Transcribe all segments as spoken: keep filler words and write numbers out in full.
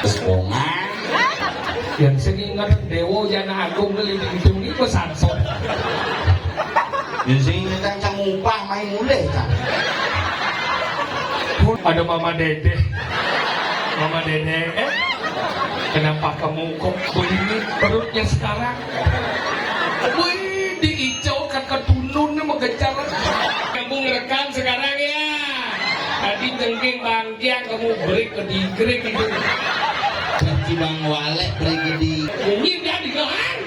Sekongan. Yang sing inget Dewa Yana Agung kali di hidung ini pesan sok. Yang sing inget cang upah main mulai, cang. Ada Mama Dede. Mama Dede, eh? Kenapa kamu kok begini perutnya sekarang? Wih, diicaukan ke tunun nih mau gencar. Kamu ngerekam sekarang ya? Tadi jengking bangkiang kamu break ke digreak itu. Berarti Bang Walek break ke di. Ini dia di doang.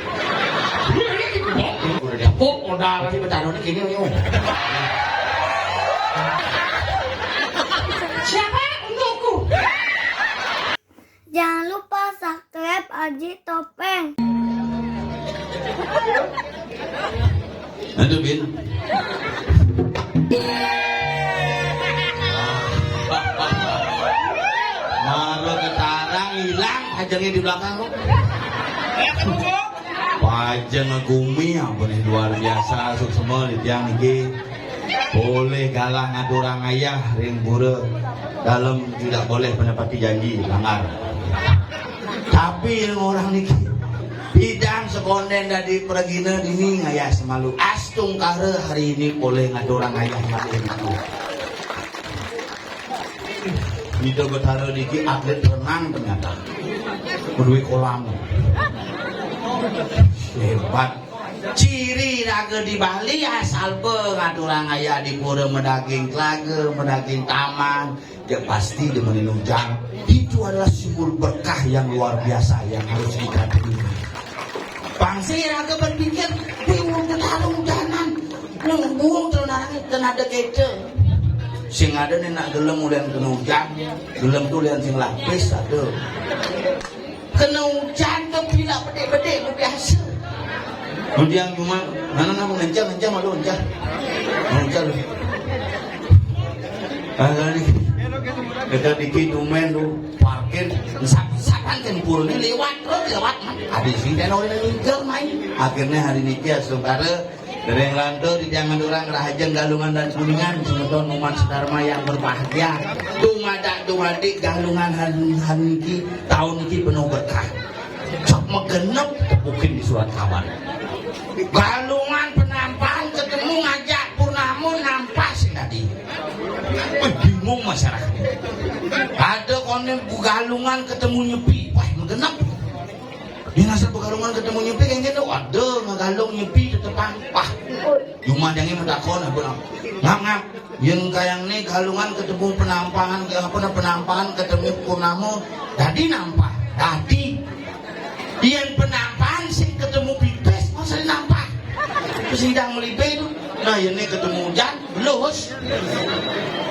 Udah dia. Oh, modal. Tapi bertaruh ini gini, nih. Siapa? Untukku. Jangan lupa subscribe Aji Topeng. Aduh, Bin. Mara ketarang hilang pajengnya di belakang kok. Pajeng gumi apa nih luar biasa, suksma di tiang niki. Boleh galah ngaturang ayah ring pura. Dalam tidak boleh menepati janji, langgar. Tapi yang orang niki bidang sekonden dadi pragina dini ngayah semalu. Astungkara hari ini boleh ngaturang ayah malih niku. Ida Betara niki atlet renang ternyata. Kedua kolam. Hebat. Ciri raga di Bali asal be ngaturang ayah di pura, madaging telaga, madaging taman, ya pasti demenin hujan. Itu adalah simbol berkah yang luar biasa yang harus kita terima. Bangsa raga berpikir, "Wih, ulun ketahuan hujanan. Nang buang celana angin, kena ada kece." Sing ada nih nak gelem ulian kena hujan, gelem tuh ulian sing lapis ada. Kena hujan ke pila bedik-bedik biasa. Kemudian cuma, mana nama ngencang, ngencang malu ngencang. Ngencang. Ada nih. Kita dikit tumen tuh parkir, sap-sapan kan purune lewat terus lewat. Habis ini dan orang ninggal main. Akhirnya hari ini dia saudara Dereng lantur di jangan orang Rahajeng Galungan dan Kuningan, semeton umat sedharma yang berbahagia. Dumadak dumadik Galungan han-, han niki, tahun niki penuh berkah. Cok megenep tepukin di surat kabar. Galungan Penampahan ketemu ngajak Purnama nampah sing tadi. Wih, bingung masyarakat. Ada konen Galungan ketemu Nyepi. Wah, megenep. Di ngasar Pegalungan ketemu Nyepi, kengken tu ada ngagalung Nyepi tetepan. Wah, cuma jangan matakon apa lah. Ngap, ngap. Yang kayang ni Galungan ketemu Penampahan, apa nah, Penampahan ketemu Purnama, tadi nampah. Tadi. Yang Penampahan sing ketemu Pipis, masa nampah. Terus sidang melibe tu. Nah, yang ni ketemu hujan, belus.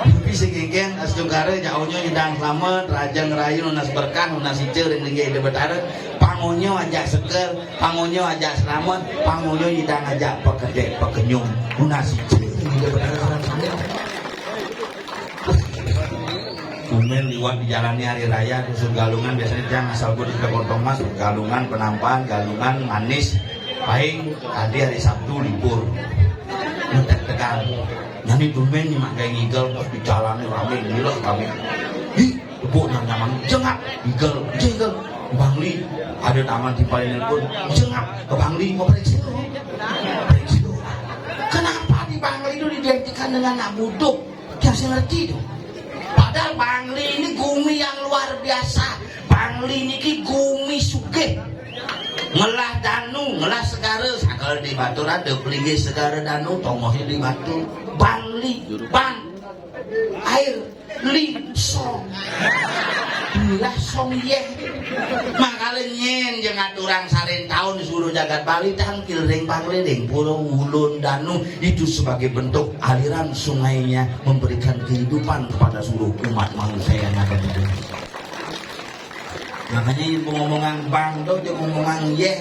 Tapi sing kengken, astungkara, jauhnya nyidang selamat, raja ngerayu, nunas berkah, nunas ica, ring linggih Ida Betara. Pangonyo ajak seger, pangonyo ajak selamat, pangonyo nyidang ajak pekedek, pekenyum, nunas ica, ring linggih Ida Betara sareng sami. Tumen liwat dijalani hari raya, dusun Galungan, biasanya tiang asal pun kita Kontong Mas, Galungan, Penampahan, Galungan, Manis, paling tadi hari Sabtu libur. Ngetek tekan. Nani tumen nyemak kayak ngigel, pas dijalani rame, gila rame. Ih, tepuk nang nyaman, jengap, ngigel, jengkel. Bangli, ada taman timpalin pun, jengap, ke Bangli, mau periksa. Periksa. Kenapa di Bangli itu diidentikan dengan anak buduk? Dia saya ngerti itu. Padahal Bangli ini gumi yang luar biasa. Bangli niki gumi sugih. Ngelah danu, ngelah segara, sakal di Batur ada, pelinggih segara danu, tongohnya di Batur. Bangli, bang, air, li, song. Lah song yeh. Makanya nyen jeung aturang saren tahun seluruh jagat Bali tangkil ring Bangli ring Pura Ulun Danu. Itu sebagai bentuk aliran sungainya memberikan kehidupan kepada seluruh umat manusia yang ada di dunia. Makanya yang pengomongan bang tu dia ngomongan yeh.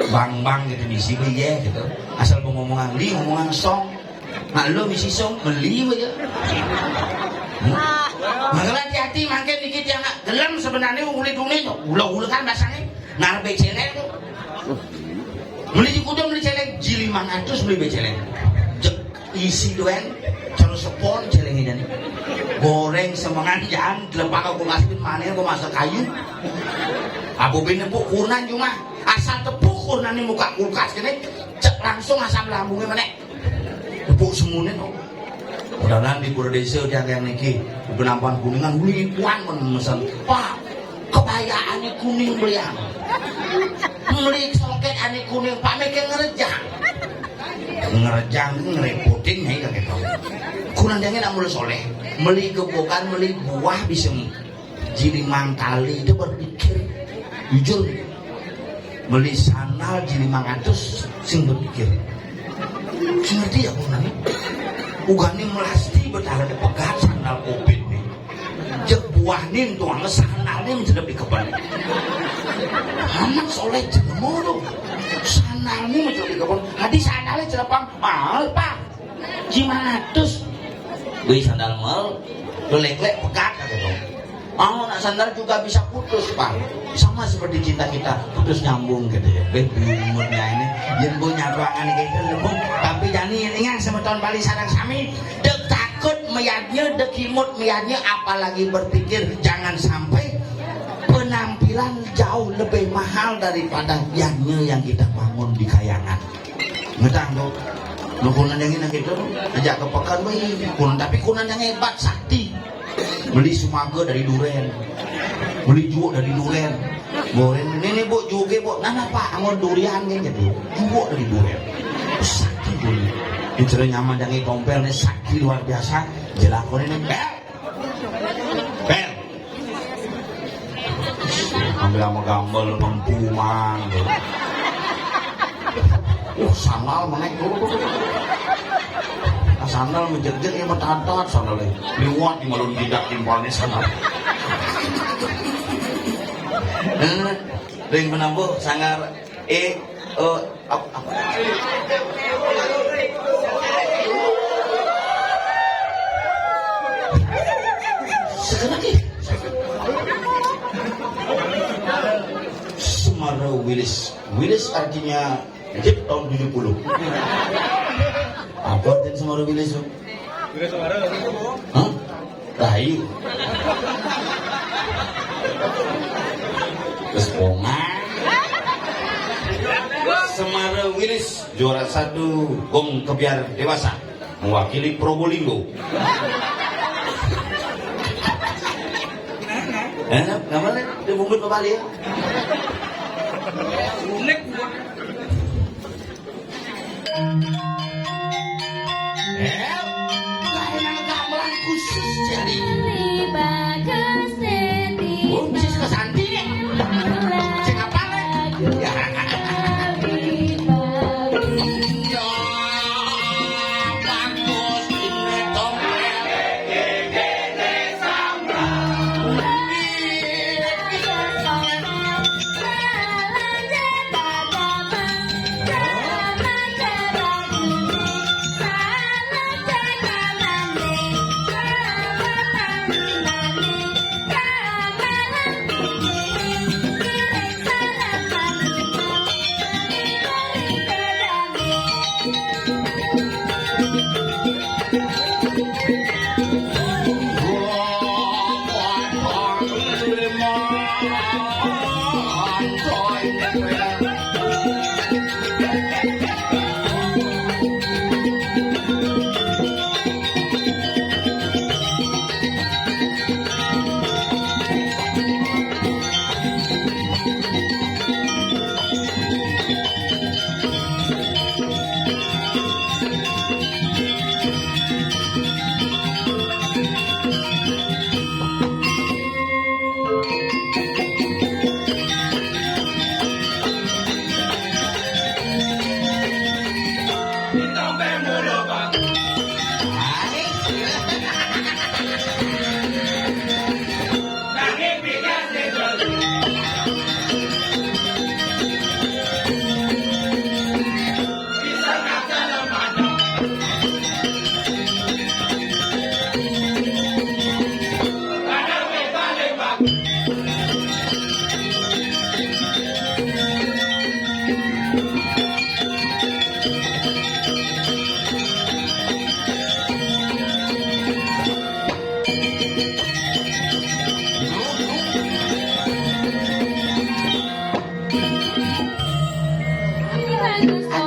Bang-bang gitu, misi ke yeh gitu. Asal pengomongan li, ngomongan song. Nak lu misi song, meli aja. Hmm? Makanya hati-hati, makin dikit yang nak gelem sebenarnya uli dunia tu. Ula-ula kan basangnya. Ngarbe celeng tu. Beli di kuda beli celeng, ji lima ratus beli be celeng. Jek isi duen, terus sepon celeng ini. Goreng semengan, jangan dilepas ke kulkas, mané kok masak kayu. Apa bini bu kunan cuma asal tepuk kunan ini muka kulkas gini, cek langsung asam lambungnya menek. Tepuk semuanya no. Udah di Pura Desa dia yang niki, penampan Kuningan, wih, kuan men mesen. Pak, kebayaannya kuning belian. Beli soket ane kuning, Pak, mikir ngerejang. Ngerejang, ngerepotin, ya, gitu. Kunandangnya nak mulai soleh. Meli kebokan, meli buah, bisa jili mangkali, itu berpikir. Jujur. Meli sandal, jili mangatus, sing berpikir. Sing ngerti ya, kunani? Ugani melasti betara di pegat sandal covid nih. Cek buah nin tuang sandal nin menjelep di kebon. Amat soleh jelema tu. Sandal nin menjelep di kebon. Hadi sandalnya jelepang mahal, Pak. Jimatus. Beli sandal mahal. Lelek-lek pegat gitu. Mau nak sandal juga bisa putus, Pak. Sama seperti cinta kita, putus nyambung gitu ya. Beh, bingung ini. Yang gue nyaruangan gitu, lebih. Tapi jani ingat sama tahun Bali sarang sami. Dek takut meyadnya, dek imut meyadnya, apalagi berpikir jangan sampai penampilan jauh lebih mahal daripada yadnya yang kita bangun di kayangan. Ngetang tuh. Lu kunandangin gitu, ajak ke pekan, wih, kun, tapi kunandang hebat, sakti. Beli sumaga dari duren, beli juuk dari duren. Goren, ini nih bu, juga bu, nana pak, anggur durian nih gitu, juuk dari duren. Sakti beli. Ini cerai nyaman jangan tompel nih, sakti luar biasa. Jelakon ini, bel. Bel. Ambil sama gambar, lempuman. Uh, sandal menek dulu. Nah, sandal menjejek ya, metatat sandal ini. Liwat di malun tidak timpalnya sandal. Eh, ring menambuh sanggar. Eh, eh, apa, apa? Sekali lagi. Semara Wilis. Wilis artinya hip tahun tujuh puluh. Apa artinya Semara Wilis, Om? Hah? Rahayu. Terus bonga. Semara Wilis, juara satu gong kebyar dewasa, mewakili Probolinggo. Eh, nama le? Dia bungut kembali ya. Unik. Eh, layanan gamelan khusus jadi. Bagus, Dedi. Oh, bisa ke Santi nih. Sing apa nih? Ya. Ya, bagus, ini dong.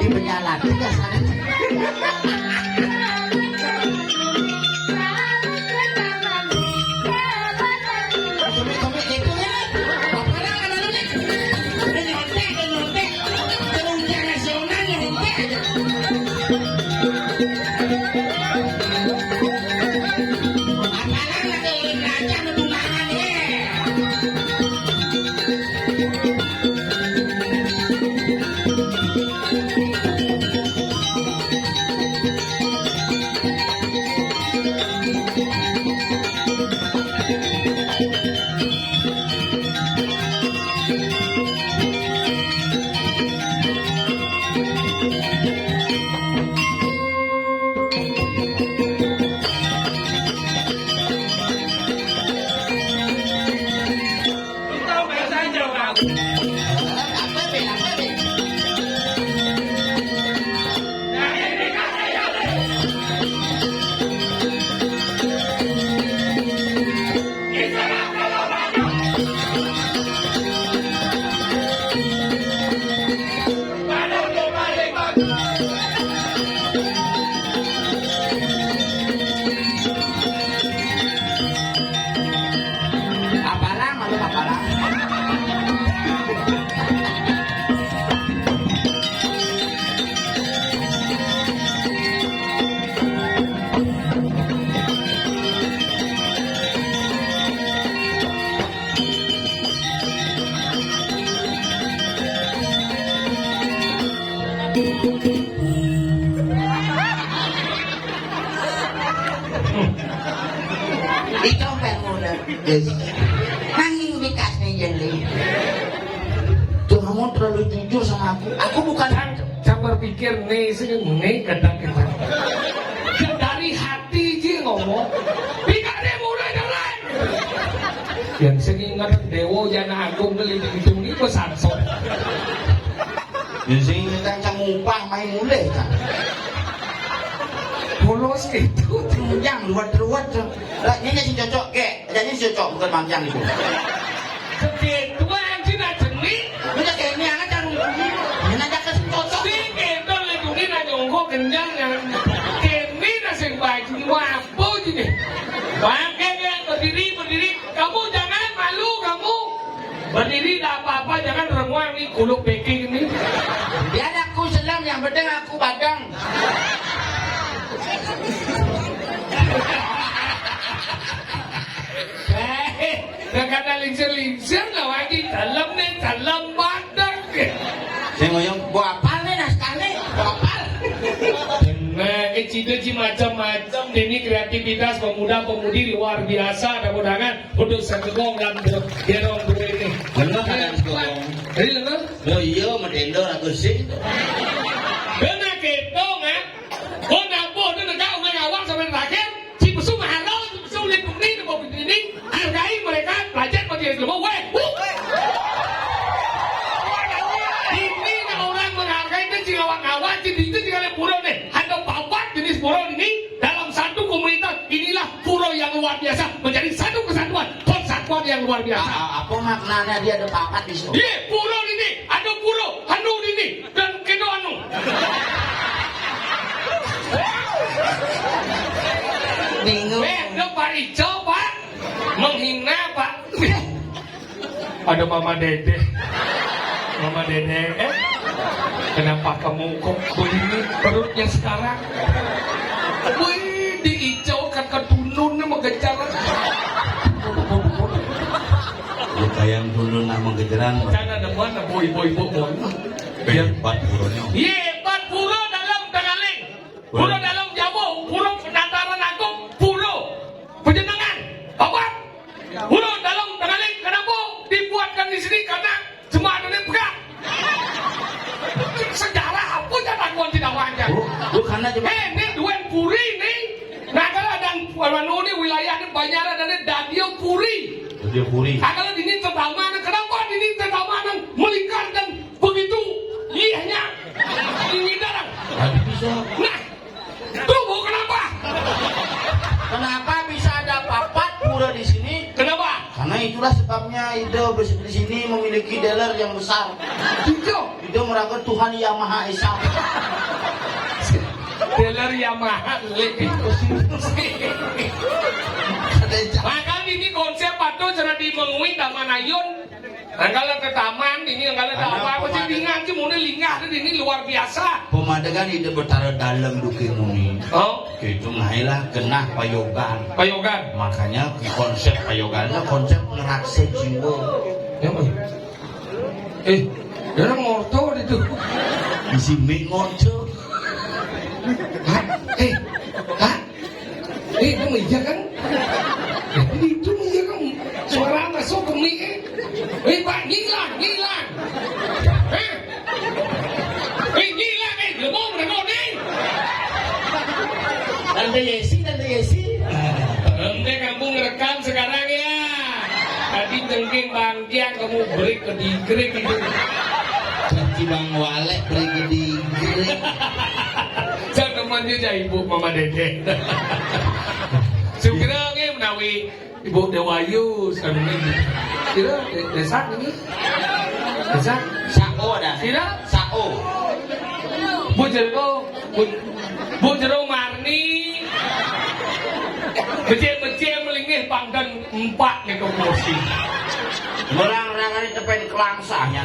Penjalan. Dasarnya. Sampai-sampai gitu ya. Apa nama lu nih? Udah nyontek, udah nyontek. Terus ujian nasional nyontek aja. Apalagi lagi ulun raja mau tunangan, eh. Aparang, malu aparang. Itu sampai muda. Yes. Nanging bikasnya jadi. Tuh, kamu terlalu jujur sama aku. Aku bukan. Cang, cang berpikir, nih, sih, nih, kadang kita. Dari hati aja ngomong. Bikasnya muda jalan. Yang sing inget Dewa Jana Agung ke Lintang Hitung ini pesan sok. Ya sing kan cang upah main mulai kan. Polos itu. Yang luat-luat. Lah, ini sing cocok, kek. Jadi sing cocok bukan manjang itu. Segitu anjing aja nih. Lu ya kayak ini anak cang. Ini aja ke sing cocok. Sing gitu lagi ini nanya ongko kenyang yang ini nasi baju apa gini. Pakai dia berdiri, berdiri. Kamu jangan malu, kamu. Berdiri tak apa-apa, jangan renguang nih, kuluk beking ini. Biar aku selam, yang penting aku badang. Eh, dah kata lingsir-lingsir lah, lagi dalam nih, dalam badang. Saya ngoyong, "Bawa apa nih, naskah nih? Bawa apa?" Nah, kecil-kecil macam-macam. Ini kreativitas pemuda-pemudi luar biasa, ada undangan. Untuk segegong dan ber-, gerong dua ini. Lengan ada segegong. Jadi lengan? Lo iya, medendor aku sih. Kena ketong, eh. Kau nabuh tu dekat orang awak sampai terakhir. Si pesu mahal, si pesu lipuk ni, tepuk ni. Hargai mereka, belajar pada yang lemah. Weh, wuh. Ini nak orang menghargai dan si awak-awak, si itu tinggal pura ni. Ada papat jenis pura ini dalam satu komunitas. Inilah pura yang luar biasa, menjadi satu kesatuan, persatuan yang luar biasa. A-, a-, apa maknanya dia ada papat di situ? Ye, pura ini, ada pura, anu ini, dan kena anu. Bingung. Eh, ada Pak Ijo, Pak. Menghina, Pak. Ada Mama Dede. Mama Dede, eh? Kenapa kamu kok begini perutnya sekarang? Wih, diicaukan ke tunun nih menggejar. Lu kayak tunun nak menggejaran. Cara demuan, boy, boy, boy, boy. Hebat burunya. Iya, hebat pura dalam Tengaling. Pura dalam Jawa, pura penataran agung, pura penjenengan. Bapak, pura dalam Tengaling, kenapa dibuatkan di sini? Karena jemaat ini pegang. Sejarah apa yang aku tidak wajar? Oh, oh, karena cuma. Eh, ini dua puri ini. Nah, kalau ada anu ini wilayah ini banyak ada Dadio Puri. Dadio Puri. Nah, kalau ini terutama, kenapa ini terutama melingkar dan begitu liahnya ini dalam. Tadi bisa. Nah, tuh, Bu, kenapa? Kenapa bisa ada papat pura di sini? Kenapa? Karena Itulah sebabnya Ida di sini memiliki dealer yang besar. Ida, Ida merasa Tuhan Yang Maha Esa. Dealer Yamaha, lek. Makanya ini konsep patuh cara di mengui Taman Ayun. Angkala ke taman, ini angkala ke apa sih, tinggal sih, muni linggah tuh ini luar biasa. Pemandangan Ida Betara dalam duke muni. Oh. Itu mailah genah payogan. Payogan. Makanya konsep payogan itu konsep ngerakse jiwa. Ya, Mas. Eh, dia orang ngorto itu. Isi mik ngorto. Hah? Eh, hah? Eh, itu meja kan? Eh, itu meja kan? Suara masuk ke mik, eh. Eh, Pak, ngilang, ngilang. Hah? Eh, ngilang, eh, dia mau merenung, eh. Tante Yesi, Tante Yesi. Ente kampung rekam sekarang ya. Tadi cengking bangkiang kamu break ke digrik itu. Cibang walek break ke digrik. Saya temannya aja ibu Mama Dede. Sugera nggih menawi Ibu Dewayu sekarang ini. Kira de- desa ini. Desa Sako dah. Sira? Sako. Bu Jero, Bu, Bu Jero Marni. Becik-becik melingih pangdan empat nih kursi. Orang-orang ini tepen kelangsahnya.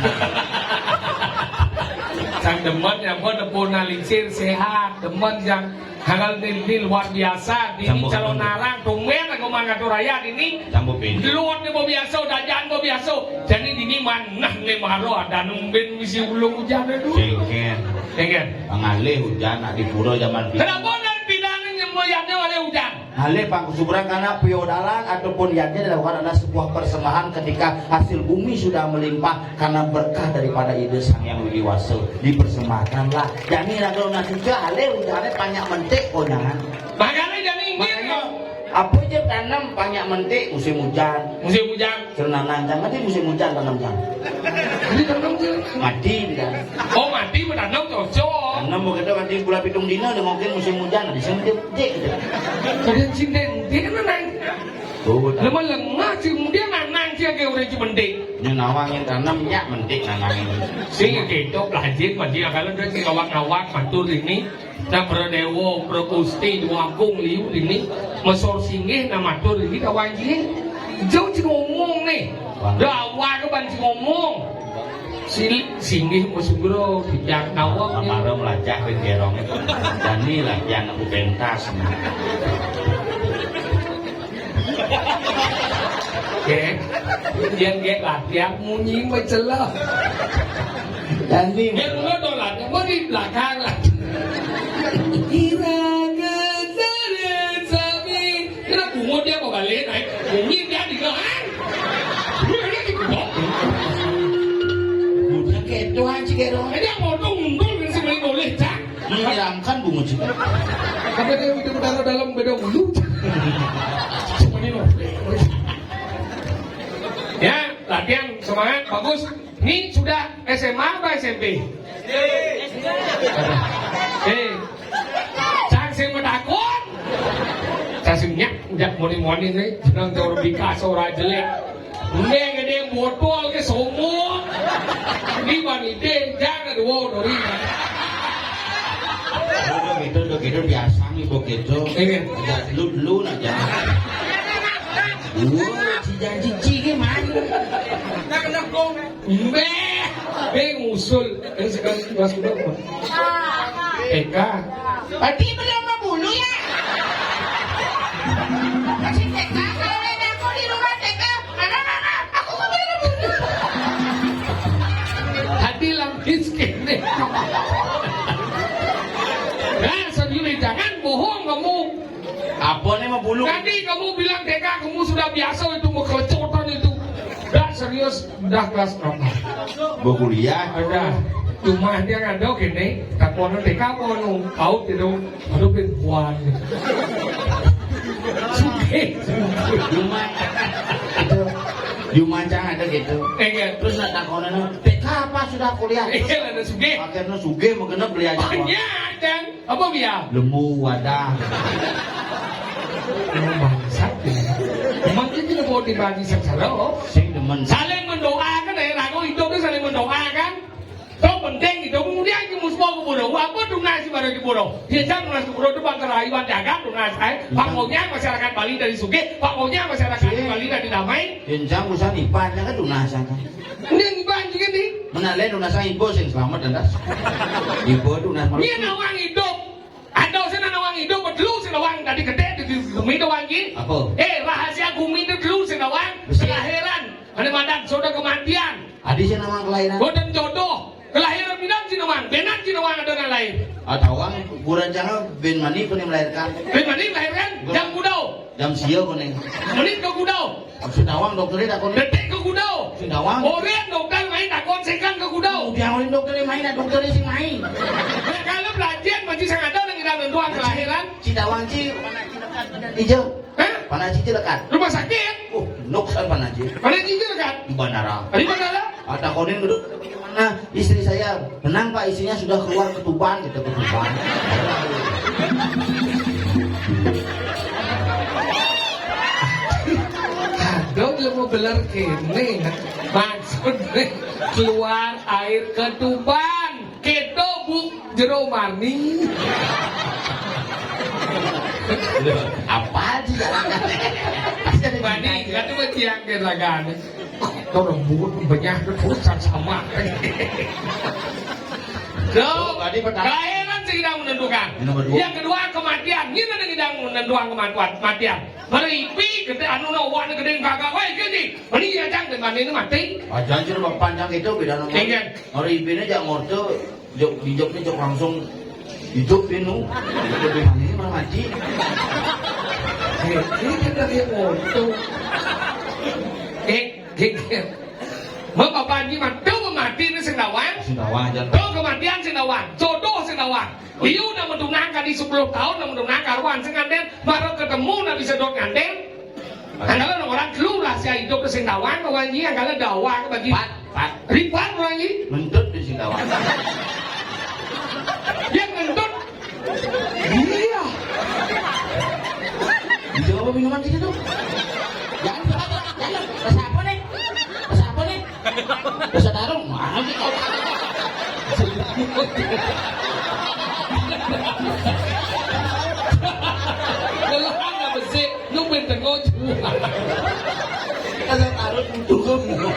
Sang demen ya, Bu, demen nalingsir sehat, demen yang hal ini luar biasa. Dini calon narang, tumben aku mangatur raya dini. Campur pin. Luar ni biasa, dajan biasa. Jadi dini manah ni maro ada numbin misi ulung hujan itu. Sengken. Sengken. Pengalih hujan nak di pura zaman dulu. Kenapa dan pindahan yang melihatnya oleh hujan? Halih pangkusuburan karena piodalan ataupun yadnya dilakukan adalah sebuah persembahan ketika hasil bumi sudah melimpah karena berkah daripada Ida Sang Yang Widi Wasa dipersembahkanlah. Jani lagu nasi halih ujarnya banyak mentik konyangan. Makanya jani inggih. Makanya apa je tanam banyak mentik musim hujan. Musim hujan. Nanang jang, mati musim hujan tanam jang. Ini tanam je. Mati dia. Oh, mati bertanam cocok. Tanam begitu nanti bulan pitung dina dia mungkin musim hujan, di sini dia dia. Ada cinta dia nanang. Tuh, tak. Lemah lengah cinta dia nanang dia ke orang cimendik. Ini nawang yang tanam nyak mentik nanang ini. Sing ketok lah jin mati kalau dia sing awak-awak matur ini. Nah, Pradewa, Pragusti, Dwagung liu dini mesor singgih nah matur dini kawan jih. Jauh cing ngomong nih. Dawa ke ban cing ngomong. Silik singgih mesugro, dijak nawang. Amara melajah ke gerong itu. Dani latihan aku pentas. Oke. Dia nggak latihan munyi mencelah. Dani. Dia dulu dolan, apa di belakang lah. Kira kejarin sami. Kira bungut dia mau balik, naik. Bunyi dia di doan. Udah kayak doan sih, kayak doan. Dia mau dong, dong, sih boleh, boleh, cak. Menyeramkan bungut sih. Sampai dia udah berdarah dalam beda bulu. Cuma ini loh. Ya, latihan semangat bagus. Ini sudah S M A apa S M P? Eh, cang sing metakon. Cang sing nyak, nyak moni-moni nih, jeneng jor bika sora jelek. Ini gede botol ke sombong. Ini wanita jangan dua dori. Udah gitu, udah gitu biasa nih begitu. Iya. Ya, lu dulu aja. Wah, si janji ciki mana? Mbeh, mbeh ngusul. Yang sekarang kelas berapa? T K. Berarti belum berbulu ya? Masih T K, kalau ada aku di rumah T K, mana, mana? Aku kok belum berbulu? Hati lah miskin nih. Nah, serius, jangan bohong kamu. Apa nih mau bulu? Tadi kamu bilang T K, kamu sudah biasa itu mau kelecotan itu. Dah serius, dah kelas berapa? Berkuliah. Ada. Cuma dia ada gini, tak kono T K kono, kau tidak ada perempuan. Suke. Cuma itu, cuma jangan ada gitu. Enggak. Terus nak takonan, T K apa sudah kuliah? Iya, ada suke. Akhirnya suke, makanya beli aja. Banyak, dan Apa biar? Lemu wadah. Emang bangsat ya. Emang dia tidak Oh, dibagi sengsara. Sing demen. Saling mendoakan, ya, raga hidup itu saling mendoakan. Yang penting itu, kemudian ki muspa ka buda. Apa tunas sing mara ka buda? Yen jang tunas ka buda, tu bang kerayuan jagat tunas, eh. Pokoknya masyarakat Bali dadi sugih, pokoknya masyarakat Bali dadi damai. Yen jang urusan iban, jang tunas, jang. Ini iban juga nih. Mana lain tunas ibu sing selamat dan das. Ibu tunas malu. Yen nawang hidup. Ada sing nawang hidup, telu sing nawang dadi gedhe, dadi gumi nawang ki. Apa? Eh, rahasia gumi itu telu sing nawang. Besi. Kelahiran. Ada madan, sudah kematian. Adi sing nawang kelahiran. Boten jodoh. Kelahiran bidan sing nawang, benan sing nawang ada nang lahir. Atau wang kurang jangan ben mani pun yang melahirkan. Ben mani melahirkan, jam kuda. Jam sia kuning. Menit ka kuda. Sing nawang dokter takon. Detik ka kuda. Sing nawang. Orang dokter main takon, second ka kuda. Dia orang dokter main, dokter sing main. Nah, kalau pelatihan masih sangat ada nang ngidang nentuang kelahiran. Sing nawang ci, ijo. Hah? Panai ci lekat. Rumah sakit? Oh, nok san panai ci. Panai ci lekat? Di bandara. Di bandara? Ada konin geduk. Mana istri saya? Tenang, Pak, istrinya sudah keluar ke Tuban, gitu, ke Tuban. Aduh, dia mau beler kene. Maksudnya keluar air ke Tuban. Keto, Bu, jero mani. Apa aja jalannya? Pasti ada mani, ceritanya. Kan cuma tiang ke ragane. Kok rembut, banyak terus sama. Tuh, tadi pertama. Kelahiran sing ngidang menentukan. Nomor dua. Yang kedua, kematian. Ini ada ngidang menentukan kematian. Mari ipi, gede anu no, wane gede gagah, wae gede. Mending ya jang, daripada ini mati. Aja anjir, Bapak panjang itu, beda nomor. Iya. Mari ipi ini jang ngorte, jok, dijok ini jok langsung hidup ini. Lebih mani ini malah mati. Eh, ini kan dari yang ngorte. Eh, Geger. Mengapa Panji mah? Tuh mati ini sing nawang. Sing nawang aja. Tuh kematian sing nawang. Jodoh sing nawang. Liu nak mentunang kali sepuluh tahun, nak mentunang karuan sing nganten. Baru ketemu nak bisa dot nganten. Angkala orang dulu rahasia hidup sing nawang, Panji, angkala dawa ke bagi. Pat, pat. Ripat, Panji. Mentut di sing nawang. Dia ngentut. Iya. Dijawab minuman di situ. Jangan, jangan. Rasa apa nih? Rasa apa nih? Rasa tarung. Mana sih kau? Lelah nggak besi? Lu main tengok juga. Rasa tarung butuh kamu.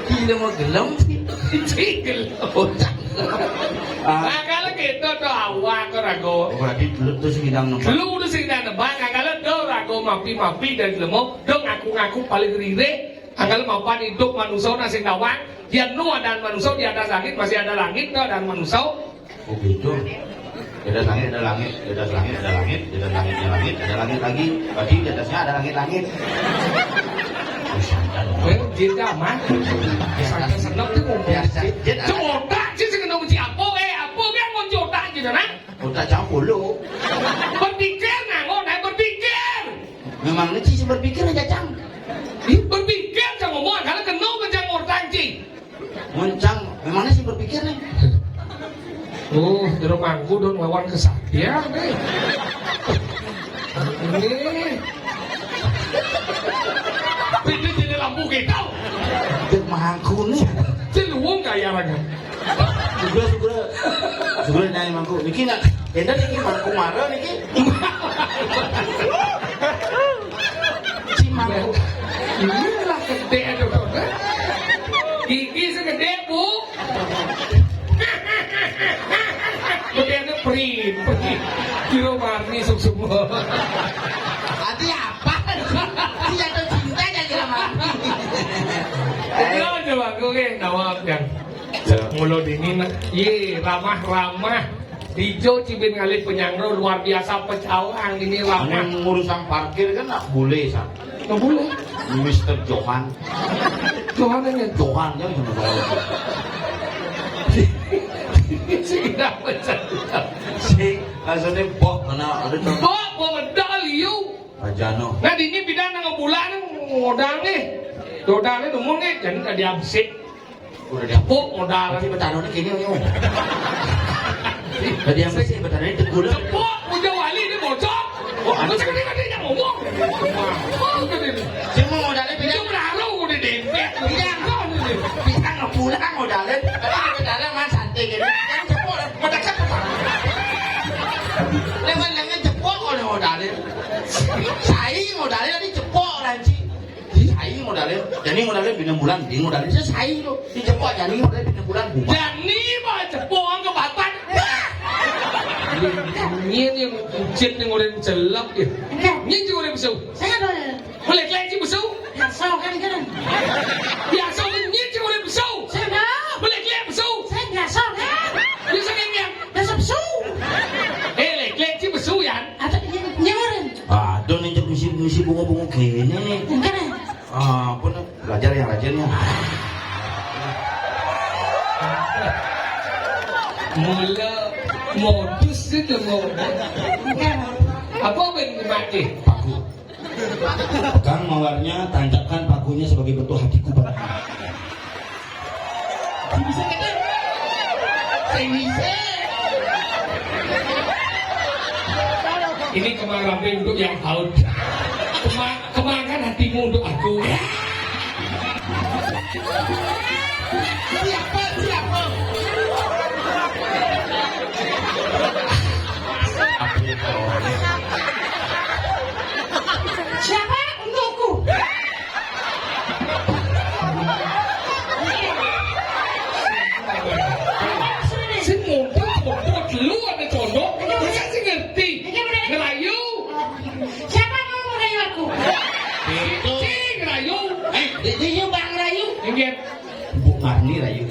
Gila mau gelem sih. Cicil. Bocah. Ah. Nah, kalau gitu tuh awak ke rago. Oh, berarti lu tuh sing ngidang nembang. Lu tuh sing ngidang nembang, nah, kalau tuh rago mapi-mapi dari lemok, tuh ngaku-ngaku paling rire, nah, kalau mapan hidup manusia nang sing nawang, dia nu ada manusia di atas langit, masih ada langit, tuh ada manusia. Oh, gitu. Di atas langit ada langit, di atas langit ada langit, di atas langitnya langit, ada langit lagi. Berarti di atasnya ada langit-langit. Eh, gitu amat. Sangat seneng tuh ngomong. Biasa. Coba sih sing ngomong si apa, eh, apa kan mau coba gitu, nah? Otak campur lu. Berpikir, nah, ngono, berpikir. Memang ini sih berpikir aja, Cang. Ih, berpikir, Cang, ngomong, kalau kenal, Cang, ngortang, Cing. Mencang, memangnya sih berpikir nih. Oh, jero mangku don lawan kesaktian nih. Ini. Pintu jadi lampu kita. Dia mangku nih. Jadi wong kaya raga. Juga, juga. Juga naik mangku. Niki nak, enda niki mangku mara niki. Cimangku. Inilah gede itu, Dok. Gigi segede, Bu. Gedene prin, prin. Kira warni suk semua. Hati apa? Jatuh cinta jadi sama. Ayo, coba, oke, nawab, kan. Mulo dini, nak. Ye, ramah-ramah. Dijo cibin ngalih penyangro luar biasa pecawang ini ramah. Ane urusan parkir kan nak boleh, Sa. Nggak boleh. Mister Johan. Johan ini. Johan kan sama saya. Sing dak pecah. Si, maksudnya bok, karena ada contoh. Bok, bok medal, yu. Ajano. Nah, dini bidang nang bulan modal nih. Modal nih, dumun nih, jadi tadi absit. Udah dia. Tepuk modal. Berarti betano ini kini, Om. Tadi yang bersih betano ini tegul. Tepuk, puja wali ini bocor. Oh, ada. Bocor ini tadi yang ngomong. Cuma modalé beda. Itu baru udah dempet. Beda. Bisa ngepulang modalé. Tapi modalé mah santai gitu. Kan cepok, modal cepok. Dengan dengan cepok kalau modalé. Sai modalé tadi cepok, Ranci. Sai modalé. Jadi modalé bina bulan, di modalé saya sai tuh. Di cepok jadi modalé bina bulan. Jani mah cepok ke papat. Nyén yang ucit yang orang celak ya. Nyén yang orang besar. Saya ada. Boleh kelek sih besar. Biasa kan kan. Biasa nyén yang orang besar. Saya ada. Boleh kelek besar. Saya biasa kan. Biasa kan ya. Biasa besar. Eh, lek kelek sih besar ya. Ada nyén orang. Aduh, nih, cek misi, misi bunga-bunga gini nih. Enggak. Ah, apa nih? Belajar yang rajin ya. Mula modus itu mau. Apa yang dipakai? Paku. Pegang mawarnya, tancapkan pakunya sebagai bentuk hatiku padamu. Bisa kan? Saya bisa. Ini kemang ramping untuk yang haus. Kema- kemangkan hatimu untuk aku. Siapa? Siapa? Siapa? Untukku. Sing mumpung, mumpung, lu ada condong, masa sih ngerti? Ngerayu. Siapa mau ngerayu aku? Itu. Sing ngerayu. Eh, di, di, yuk, Bang, ngerayu. Inggih. Bu Marni rayu.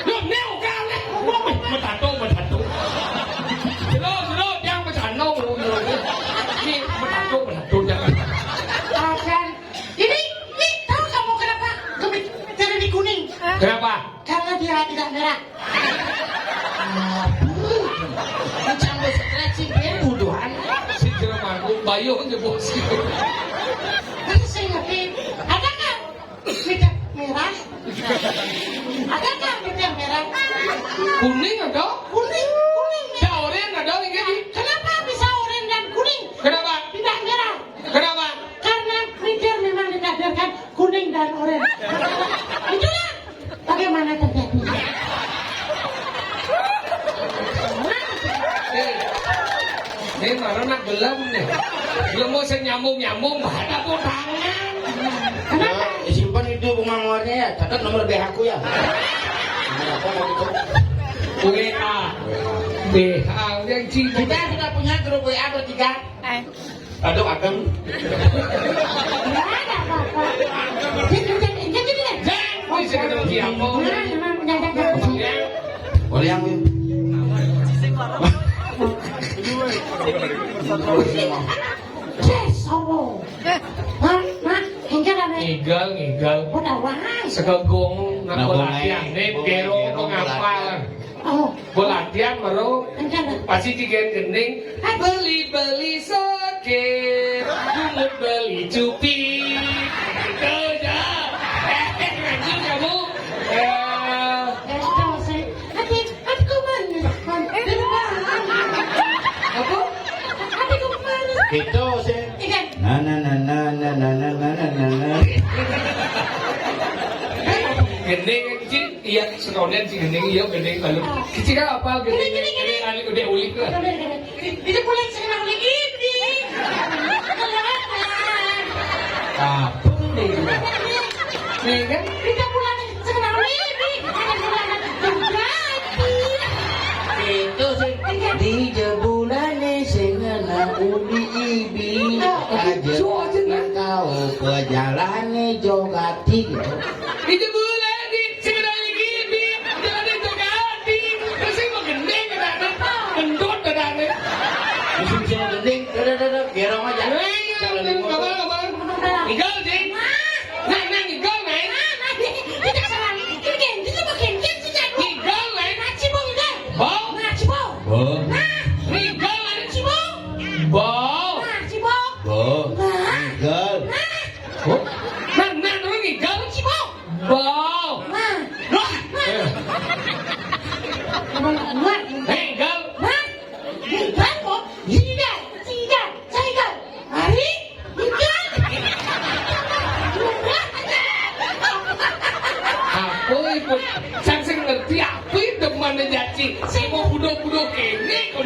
Yo, neo kalek, ngomong, metato, metato. Jero, jero, yang metato, ini metato, metato, jangan. Akan. Ini, ini tahu kamu kenapa kami jadi di kuning? Kenapa? Karena dia tidak merah. Aduh, campur stres sih, dia buduhan. Si Jero Manggung, Bayu nyebut sih. Terus saya ngerti, adakah bibir merah? Adakah bibir merah? Kuning ada? Kuning, kuning. Ya, oranye ada, ini. Kenapa bisa oranye dan kuning? Kenapa? Tidak merah. Kenapa? Karena bibir memang ditakdirkan kuning dan oranye. Itulah bagaimana terjadi. Eh, ini mana nak gelem nih? Belum mau saya nyambung-nyambung, bahasa tangan. Kenapa? Ya, simpan itu bunga mawarnya ya, catat nomor B H ku ya. Nomor apa mau itu? W A. B H yang cinta. Kita sudah punya grup W A bertiga. Aduh, Ageng. Enggak ada apa-apa. Dia kerja, dia gini deh. Jangan, bisa ketemu siapa? Nah, memang punya dagang. Boleh yang, Win? Yes, Allah. Hah? Hah? Enggak ada, Nek. Ngigal, ngigal. Udah, wah. Sekegong, nak Nah, pelatihan. Nek, gong, gero, gong, pengapal. Pelatihan. Oh. Pelatihan baru pasti tiga gending. Beli-beli soke, bungut beli cupi. Itu aja. Eh, lanjut kamu. Eh. Apa? Itu sih. Nah, nah, nah, nah. Gending, kecil. Iya, sekalian si gending, iya, gending balu. Kecil kan apa gending? Gending, gending, gending. Gending, gending, udah ulik lah. Gending, gending. Itu pulang sing nang ulik ini. Kelihatan. Apa gending? Nih kan? Kita pulang sing nang ulik ini. Ada pulang berarti. Itu sih di jebulane sing nang ulik ibi. Aja nang kau pejalane jogati gitu. Di jebulane Sekedar gini, jangan itu ganti. Terus mau gending, ada apa? Gendut, ada apa? Musim sing gending, udah, udah, udah, gerong aja. Ayo, jangan lupa. Apa, apa? Ngigal, Jing. Nah, nah, ngigal, Nay. Ngigal, Nay. Bo. Ngigal, Nay. Bo. Bo. Ngigal. Bo. Nah, nah, terus ngigal. Bo.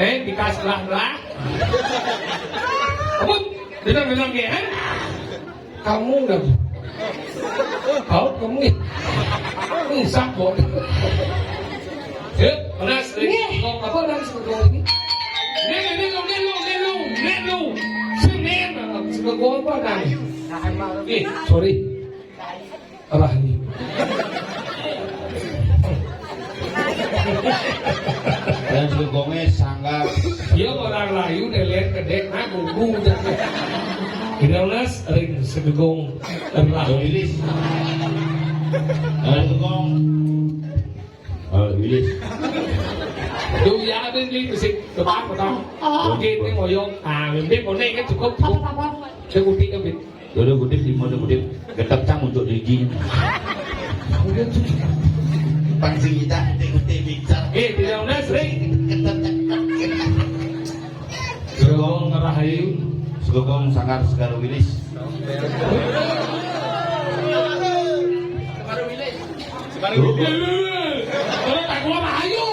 Eh, bikas belah-belah. Apa? Benar-benar nggih, eh? Kamu nggak? Kau kamu ya? Rusak, Bot. Yuk, panas. Nggih. Kok apa nang sebetulnya ini? Nih, nih, nih, lu, nih, lu, nih, lu, nih, lu. Sini, sebetulnya apa nang? Eh, sorry. Rahayu. Dan segegongnya sangat. Iya, orang Rahayu, deh, lihat gede, nah, gugu, dah. Kita ulas, ring segegong, rahayu. Wilis. Ada segegong. Oh, Wilis. Duh, ya, ada nih, musik depan, pertama. Oke, ini ngoyong. Ah, ini konek kan cukup, cukup. Saya kutik kan, Bit. Dulu kutik di mana kutik? Ketep cang untuk gigi. Pang sing kita kutik-kutik bicar. Eh, tidak benar, sering. Ketep cang. Segegong rahayu. Segegong sanggar segar wilis. Kalau tak keluar, ayo.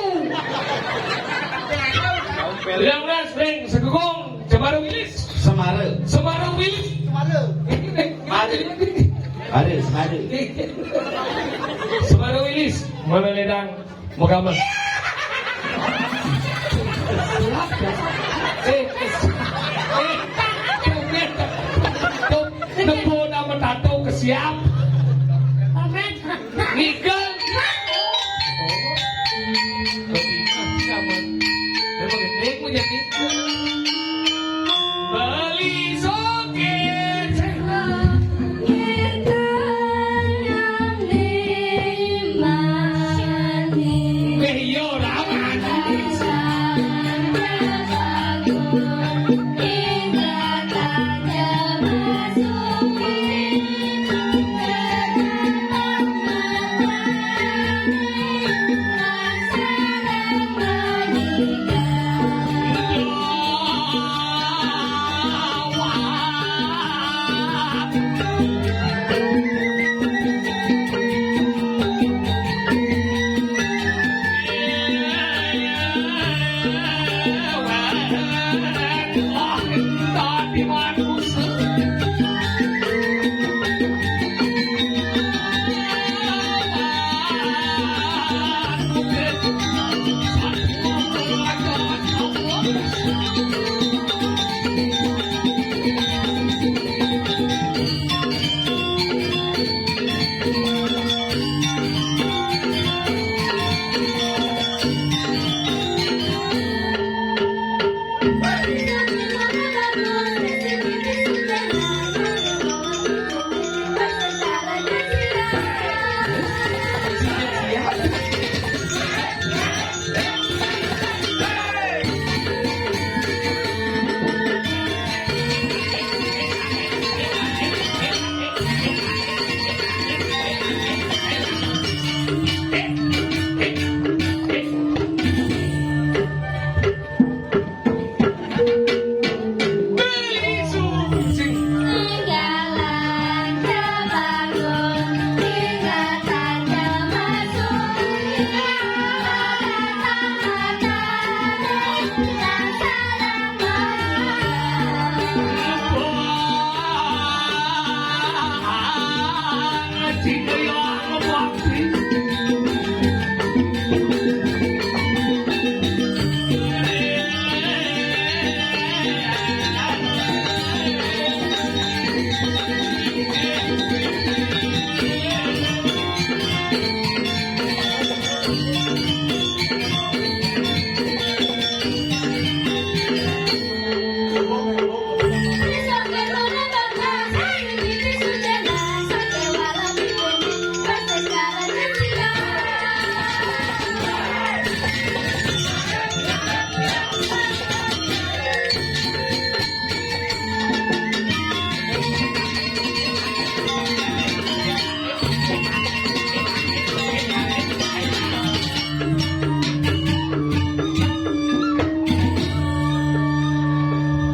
Tidak benar, sering. Segegong. Cemara Wilis. Semara. Semara Wilis. Semara. Ada. Ada, Semara. Semara Wilis. Mana ledang? Moga aman. Eh, eh, eh, tuh, tuh, tuh, nama tato kesiap. Amin. Nigel. Memang gede punya Nigel. Bali Sokir. Weh, iya, ora aman.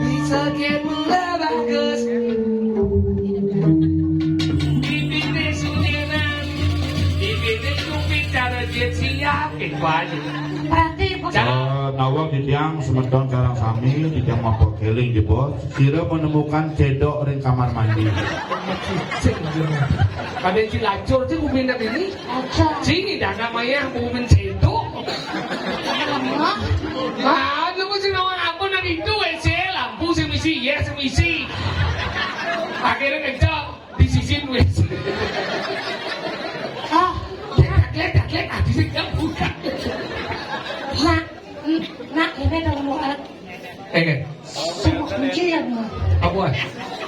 Bisa kemula bagus. Bibirnya suliran. Bibirnya sumpit cara jet siap. Itu aja. Berarti Eh, nawang titiang semeton sareng sami, titiang mampir keling di bos. Sira menemukan cedok ring kamar mandi. Kadang cilacur sih kupindah ini. Aja. Sini dah namanya kumen cedok. Hah? Ah, lu mesti nawang apa nang itu W C, lampu sing misi, ya sing misi. Akhirnya kencok, disisin wis. Ah, ledak, ledak, ledak, disisin buka. Nak, nak, ini dong mau alat. Eh, kan? Semua kuncian, Mak. Apa?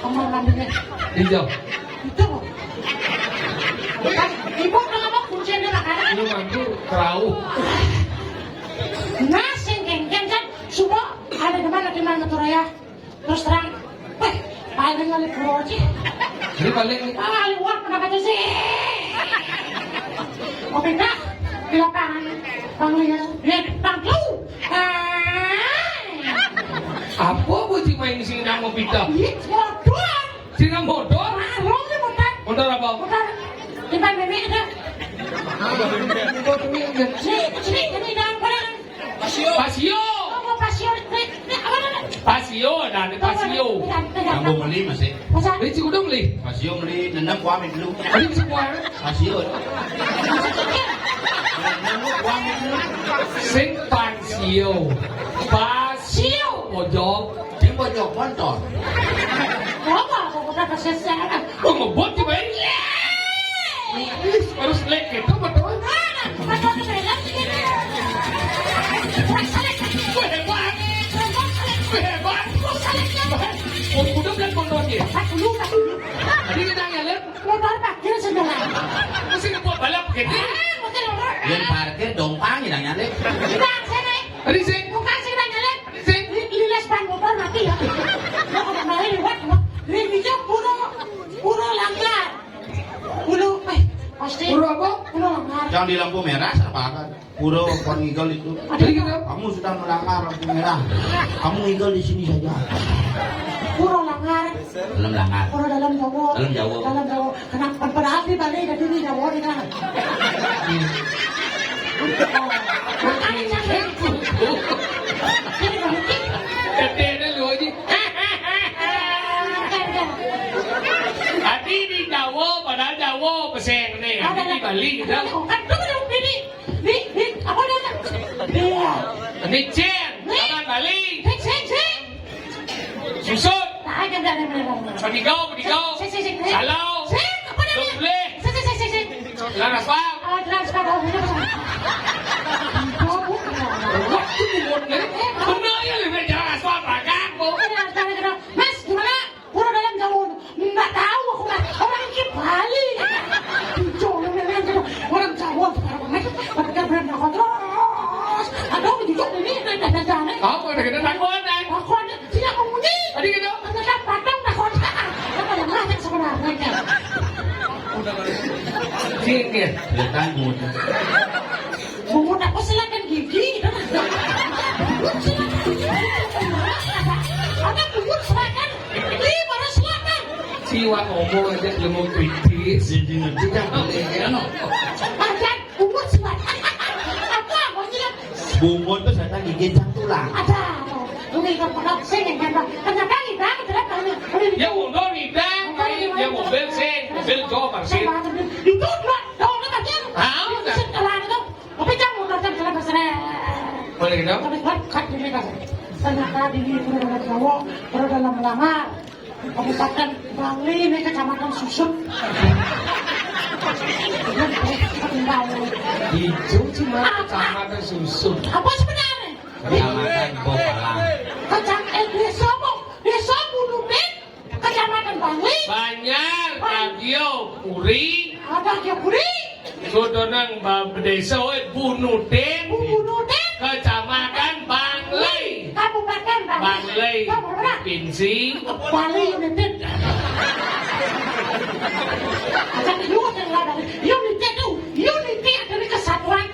Kamar mandinya. Iya. Itu. Kan, ibu kenapa kunciannya tak ada? Ini mantu kerau. Nah, sing kengken kan, semua ada di mana, di mana tuh ya? Terus terang, weh, paling ngalih guru aja. Ini paling. Ah, luar kenapa tuh sih? Oke dah, di lapangan. Bang Lia, ya, Bang Lu. Ah. Apa bocil main sing nang mau pita? Iya, motor. Sing nang motor? Marung nih motor. Motor apa? Motor. Timbang meme ada. Motor ini. Sini, sini, sini, jangan barang. Pasio. Pasio. Apa pasio? Ini, ini apa namanya? Pasio, nah, ini pasio. Pegang, pegang. Kamu beli masih? Masa? Ini sih udah beli. Pasio beli, nendang kuamin dulu. Tadi bisa kuamin. Pasio. Nendang kuamin dulu. Sing pasio. Pasio. Pojok. Sing pojok motor. Apa? Apa? Apa? Apa? Apa? Kok ngebut sih, Bay? Ih, harus lek gitu, betul? Wah, hebat. Wah, hebat. Oh, udah bilang motornya. Tadi kita nyalip. Motor parkir sebelah. Mesti ngebut balap gitu. Yang parkir dompang yang nyalip. Tadi sih. Bukan sih, Bang, nyalip. Tadi sih. Liles ban motor mati ya. Lo kembali lewat, lo. Ini pura, pura langgar. Pura, eh, pasti. Pura apa? Pura langgar. Yang di lampu merah, apa kan? Pura, pura ngigel itu. Ada. Jadi gitu. Kamu sudah melanggar lampu merah. Kamu ngigel di sini saja. Pura langgar. Belum langgar. Pura dalam Jawa. Dalam Jawa. Dalam Jawa. Kenapa? Padahal di Bali ada di Jawa di kan. Makanya jangan. Jadi, Bali. Gedene lho iki. Ati di Jawa, padahal Jawa peseng nih. Ati di Bali gitu. Aduh, aduh, ini. Di, di, apa namanya? Iya. Ini Cin, Nih. Taman Bali. Sik, sik, sik. Susun. Nah, ayo, udah, udah, udah, udah. Penigau, penigau. Sik, sik, sik, sik. Salau. Sik, apa namanya? Doble. Sik, sik, sik, sik, sik. Transfer. Ah, transfer, oh, ini apa? Waktu buat nih. Bener ya, lebih jelas apa, Kak? Oh, ini transfer, transfer. Mas, gimana? Pura dalam Jawa. Nggak tahu aku, Mas. Orang ini Bali. Hijau, orang Jawa. Tapi kan belum tahu terus. Aduh, hijau ini, ini, ini, ini. Apa, ada kena takut, eh? Takut, tidak mau bunyi. Tadi gitu? Ternyata batang takut. Apa yang masuk sebenarnya? Sini. Datang, bungut. Bungut apa, silakan gigi. Bungut silakan. Ada bungut silakan. Ini baru silakan. Siwa ngomong aja, lu mau kritis. Jadi ngerti kan? Ajan, bungut silakan. Apa, apa sih? Bungut tuh setan gigit sang tulang. Ada. Lu nggak pernah sing yang kan? Ternyata kita, kita tahu. Ya udah, kita main, ya mobil sih, mobil jauh, Pak, sih. Itu dua, dua, dua, dua. Ah, udah. Sing telan itu. Tapi kamu datang ke lepas, boleh gitu? Tapi kat, kat ini, Mas. Ternyata di ini pura dalam Jawa, pura dalam Langgar. Kabupaten Bali ini, Kecamatan Susun. Itu cuma Kecamatan Susun. Apa sebenarnya? Kecamatan Bokalang. Kecam-, eh, desa apa? Desa Bunudin. Kecamatan Bali. Banjar, Bali. Bagio, Puri. Apa Bagio Puri? Sudah nang ba-, desa, eh, Bunudin. Bu-, Bunudin. Lai, provinsi. Bali United. Acan ieu téh ngaran. United tuh, unity adalah kesatuan.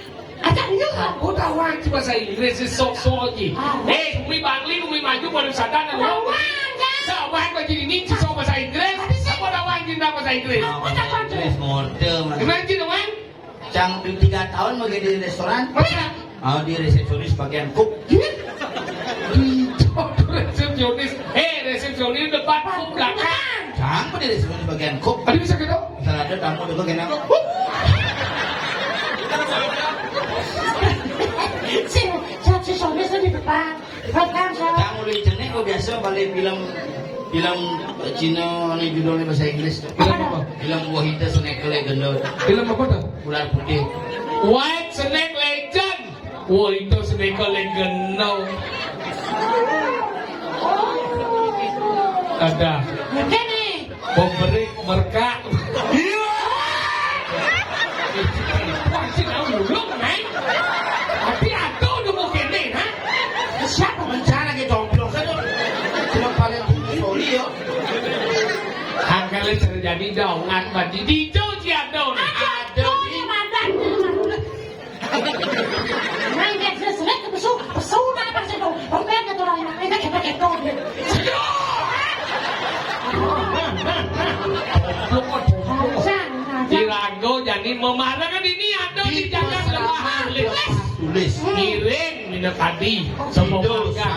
Acan ieu. Aku tawang ci bahasa Inggris, sok-sok ci. Ah. Eh, umi Bangli, umi maju, baru sadar. Tawang, ya. Tawang baju ini, ci sok bahasa Inggris. Tapi sih. Aku tawang cinta bahasa Inggris. Aku tawang. Inggris mode, Mas. Gimana ci, tawang? Cang di tiga tahun mah di restoran. Masa? Oh, di resepsionis bagian cook. Iya. Di resepsionis. Eh, resepsionis depan, cook belakang. Cang mah di resepsionis bagian cook. Tadi bisa gitu? Misalnya ada tamu dulu kena. Si, si, si Sony di depan. Welcome, sir. Cang udah cenik kok biasa balik film, film Cina anu judulnya bahasa Inggris. Film apa? Film Wahita Snake Legend. Film apa tuh? Ular putih. White Snake Legend. Wahita Snake Legend. Ada. Oke nih. Pemberi merka. Iya. Wah, si tahu dulu, Neng. Tapi atuh udah mau kene, ha? Siapa rencana ke jomblo kan? Cuma paling tinggi, sorry, yo. Angkal terjadi dong, ngat badi di jauh si Adon. Ada di. Nah, ini jelas, jelas, pesu, pesu, nah, apa sih, tuh? Rompet, gitu, lah, ini, ini, gitu, gitu, gitu. Jangan, jangan. Irago jadi memarah kan ini ada di jalan lemah. Tulis. Tulis. Ngiring, mina tadi. Semua warga.